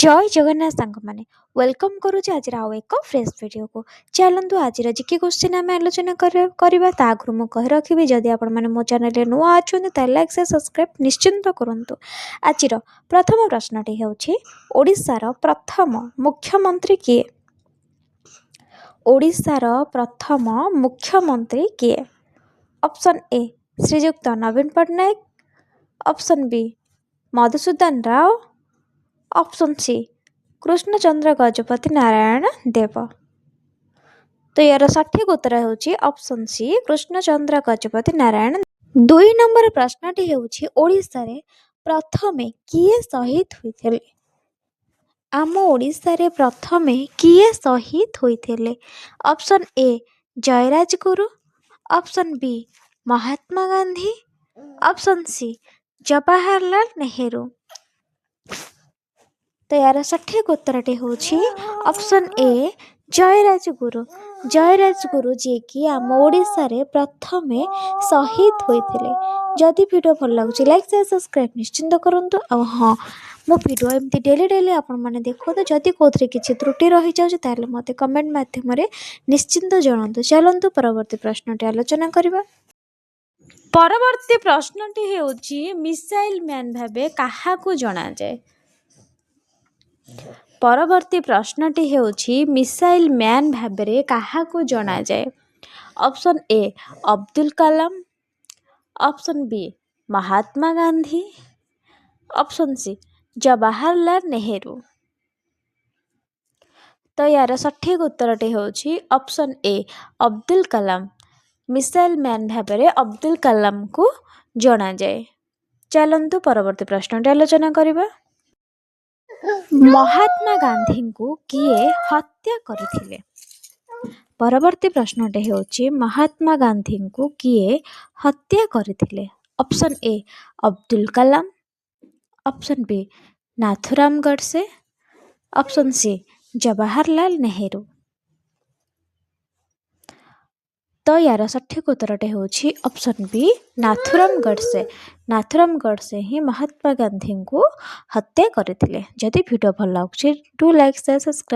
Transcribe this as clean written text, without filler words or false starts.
ଜୟ ଜଗନ୍ନାଥ ସାଙ୍ଗମାନେ, welcome କରୁଛି ଆଜିର ଆଉ ଏକ ଫ୍ରେଶ୍ ଭିଡ଼ିଓକୁ। ଚାଲନ୍ତୁ, ଆଜିର ଜିକେ କ୍ୱେଶ୍ଚିନ୍ ଆମେ ଆଲୋଚନା କରିବା। ତା ଆଗରୁ ମୁଁ କହି ରଖିବି, ଯଦି ଆପଣମାନେ ମୋ ଚ୍ୟାନେଲରେ ନୂଆ ଅଛନ୍ତି, ତାହେଲେ ଲାଇକ୍, ସେୟାର, ସବସ୍କ୍ରାଇବ୍ ନିଶ୍ଚିନ୍ତ କରନ୍ତୁ। ଆଜିର ପ୍ରଥମ ପ୍ରଶ୍ନଟି ହେଉଛି, ଓଡ଼ିଶାର ପ୍ରଥମ ମୁଖ୍ୟମନ୍ତ୍ରୀ କିଏ? ଓଡ଼ିଶାର ପ୍ରଥମ ମୁଖ୍ୟମନ୍ତ୍ରୀ କିଏ? ଅପସନ୍ ଏ ଶ୍ରୀଯୁକ୍ତ ନବୀନ Patnaik, option B Madhusudan Rao, option C Krishnachandra Gajapati Narayan Deb. ତ ଏହାର ସଠିକ୍ ଉତ୍ତର ହେଉଛି option C Krishnachandra Gajapati Narayan. 2 number ପ୍ରଶ୍ନଟି ହେଉଛି, ଓଡ଼ିଶାରେ ପ୍ରଥମେ କିଏ ଶହୀଦ ହୋଇଥିଲେ? ଆମ ଓଡ଼ିଶାରେ ପ୍ରଥମେ କିଏ ଶହୀଦ ହୋଇଥିଲେ? Option A Jayaraj Guru, option B Mahatma Gandhi, option C Jawaharlal Nehru. ତ ଏହାର ସଠିକ୍ ଉତ୍ତରଟି ହେଉଛି ଅପସନ୍ ଏ ଜୟରାଜ ଗୁରୁ। ଜୟରାଜ ଗୁରୁ, ଯିଏକି ଆମ ଓଡ଼ିଶାରେ ପ୍ରଥମେ ଶହୀଦ ହୋଇଥିଲେ। ଯଦି ଭିଡ଼ିଓ ଭଲ ଲାଗୁଛି, ଲାଇକ୍, ସେୟାର, ସବସ୍କ୍ରାଇବ୍ ନିଶ୍ଚିନ୍ତ କରନ୍ତୁ। ଆଉ ହଁ, ମୋ ଭିଡ଼ିଓ ଏମିତି ଡେଲି ଡେଲି ଆପଣମାନେ ଦେଖନ୍ତୁ। ଯଦି କେଉଁଥିରେ କିଛି ତ୍ରୁଟି ରହିଯାଉଛି, ତାହେଲେ ମୋତେ କମେଣ୍ଟ ମାଧ୍ୟମରେ ନିଶ୍ଚିନ୍ତ ଜଣାନ୍ତୁ। ଚାଲନ୍ତୁ, ପରବର୍ତ୍ତୀ ପ୍ରଶ୍ନଟି ଆଲୋଚନା କରିବା। ପରବର୍ତ୍ତୀ ପ୍ରଶ୍ନଟି ହେଉଛି, ମିସାଇଲ୍ ମ୍ୟାନ୍ ଭାବେ କାହାକୁ ଜଣାଯାଏ? ପରବର୍ତ୍ତୀ ପ୍ରଶ୍ନଟି ହେଉଛି, ମିସାଇଲ୍ ମ୍ୟାନ୍ ଭାବରେ କାହାକୁ ଜଣାଯାଏ? Option A Abdul Kalam, option B Mahatma Gandhi, option C Jawaharlal Nehru. ତ ଏହାର ସଠିକ୍ ଉତ୍ତରଟି ହେଉଛି option A Abdul Kalam. Missile man ଭାବରେ ଅବଦୁଲ କାଲାମଙ୍କୁ ଜଣାଯାଏ। ଚାଲନ୍ତୁ, ପରବର୍ତ୍ତୀ ପ୍ରଶ୍ନଟି ଆଲୋଚନା କରିବା। ମହାତ୍ମା ଗାନ୍ଧୀଙ୍କୁ କିଏ ହତ୍ୟା କରିଥିଲେ? ପରବର୍ତ୍ତୀ ପ୍ରଶ୍ନଟି ହେଉଛି, ମହାତ୍ମା ଗାନ୍ଧୀଙ୍କୁ କିଏ ହତ୍ୟା କରିଥିଲେ? Option A Abdul Kalam, option B Nathuram Godse, option C Jawaharlal Nehru. ତ ୟାର ସଠିକ୍ ଉତ୍ତରଟି ହେଉଛି ଅପସନ୍ ବି ନାଥୁରାମ ଗଡ଼ସେ। ନାଥୁରାମ ଗଡ଼ସେ ହିଁ ମହାତ୍ମା ଗାନ୍ଧୀଙ୍କୁ ହତ୍ୟା କରିଥିଲେ। ଯଦି ଭିଡ଼ିଓ ଭଲ ଲାଗୁଛି, do like, share, subscribe.